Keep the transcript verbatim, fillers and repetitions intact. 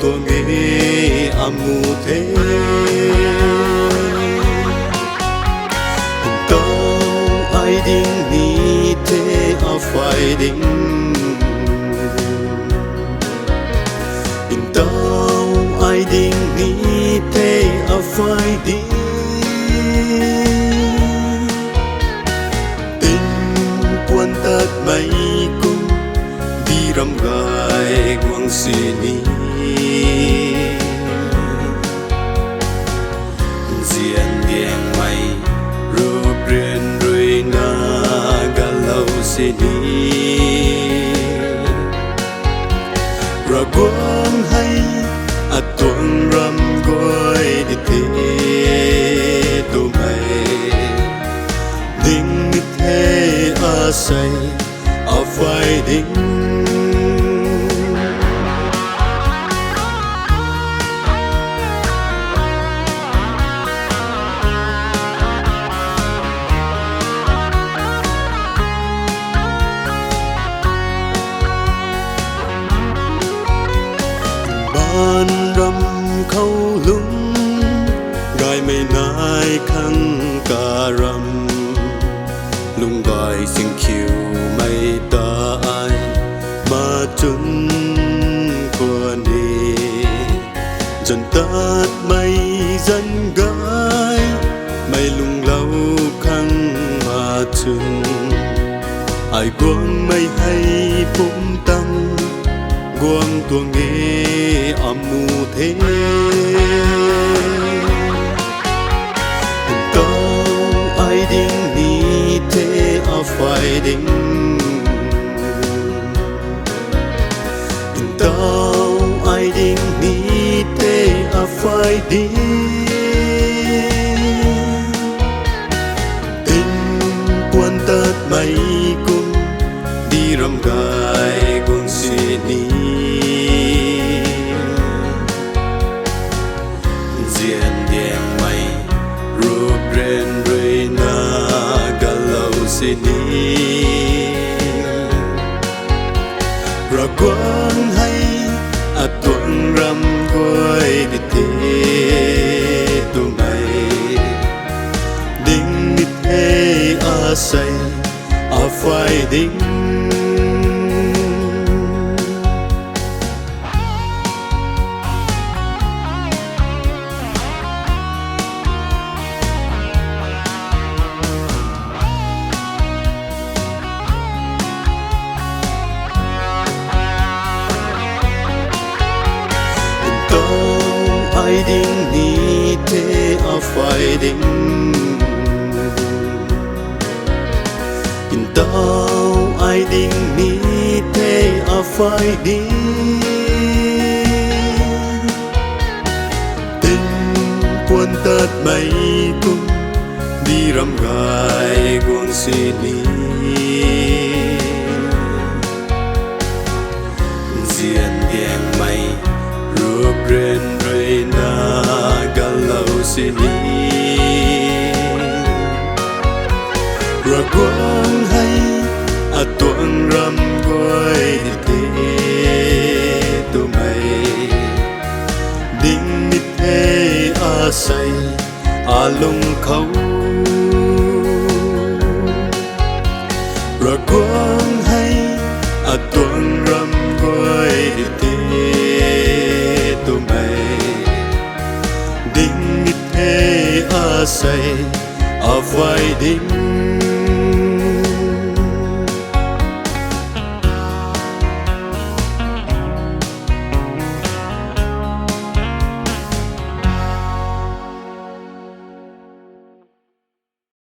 tuang e amu the. Ntaw ai ding ni the aphay ding. Ntaw ai ding ni the aphay ding. Tingpuan tatmei kum di ram gay guang sini. Nzian diangmei rup rian ruina galou sini. Ravguangc hei atuang ram guay di the twmei ding ni the asei aphay ding. Baanv ram khou lung gaymei nai khang karam, lungc gay singkhiumei ta ai machun khwan e. Zan tatmei zan gaymei lungclou khang machun, ai guangmei hei pumtan guang tuang e amu the. Ntaw ai ding ni the aphay ding. Ntaw ai ding ni the aphay ding. Tingpuan tatmei kum di ram gay guang sini. Nzian diangmei rup rian ruina galou sini. Ravguangc hei atuang ram guay di the twmei ding ni the asei aphay ding. Ntaw ai ding ni the aphay ding. Ntaw ai ding ni the aphay ding. Tingpuan tatmei kum di ram gay guang sini. Nzian diangmei rup rian ruina galou sini. Ravguangc hei atuang ram guay di the twmei ding ni the asei alung khou. Ravguangc hei atuang ram guay di the twmei ding ni the asei aphay ding.